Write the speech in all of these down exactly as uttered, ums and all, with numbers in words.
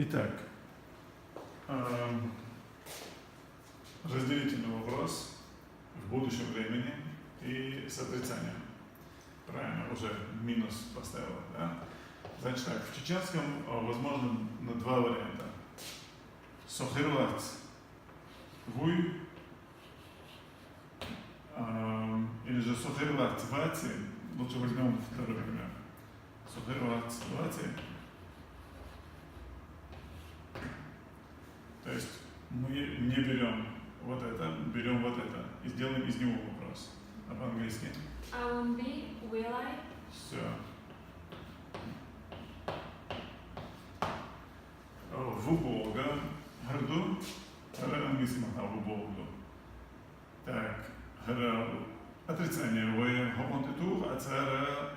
Итак, эм, разделите на вопрос в будущем времени и с отрицанием. Правильно, уже минус поставила, да? Значит так, в чеченском, а, возможно на два варианта. Со хир вац вуй, эм, или же со хир вац ваци. Лучше возьмем второй пример. Со хир вац ваци. То есть мы не берем вот это, берем вот это и сделаем из него вопрос. А по-английски? I won't be, will I? Все. Ву болга хир ду, хир английски маттала ву болга ду. Так, хир отрицание вай хӀокхунна тӀа тух, а цар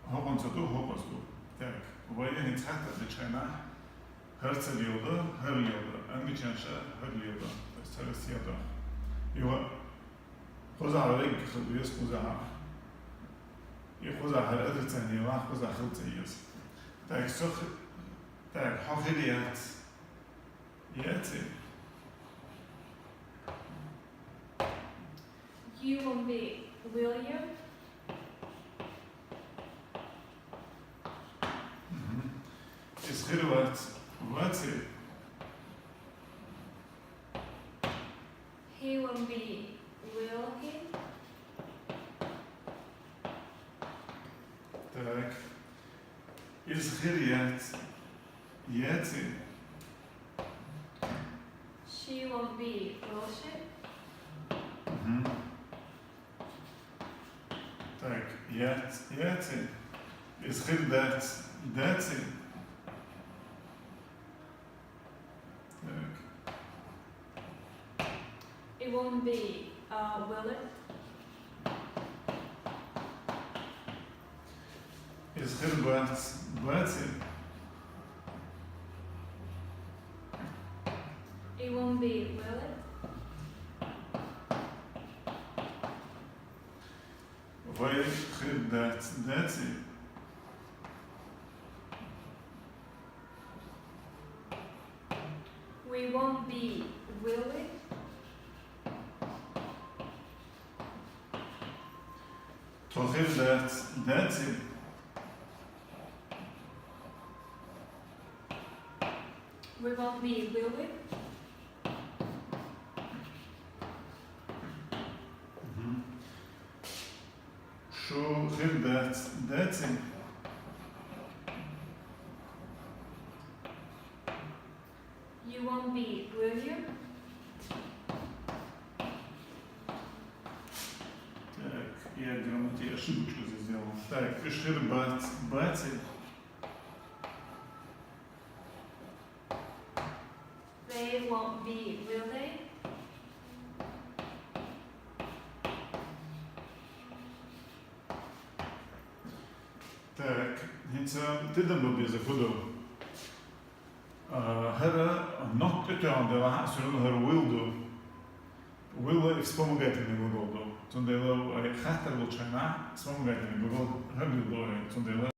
хӀокхунна ца тух, хӀокхуза тух. Так, вай хӀинца хаттар дечхьана, хир ца леладу, хир леладу, англичанаш хир леладу, то есть хир ца леладу. Юха кхузахьа вегга хила веза кхузахьа. И кхузахьа хир отрицание ва, кхузахьа хила ца еза. Так, со хи-, так, хьо хир яц. Яци? You won't be, will you? Мгм. Из хир вац ваци? He won't be, will he? Так. Из хир яц яци? She won't be, will she? Мгм. Так, яц яци? Из хир дац даци? Так. It won't be, uh, will it? Из хир бац баци? It won't be, will it? Вай хир дац даци? We won't be, will we? Тхо хир дац даци? We won't be, will we? Шо хир дац даци? You won't be, will you? Так, я грамматическую ошибочку здесь сделал. Так, иш хир бац баци? They won't be, will they? Так, хӀинца тидам бу беза фу ду. А, хӀара нот тӀе тоьхна делахь а, всё равно хӀара will ду. Will вспомогательный глагол ду. Цундела вай хаттар лучхьана вспомогательный глагол хӀара will ду вай. Цундела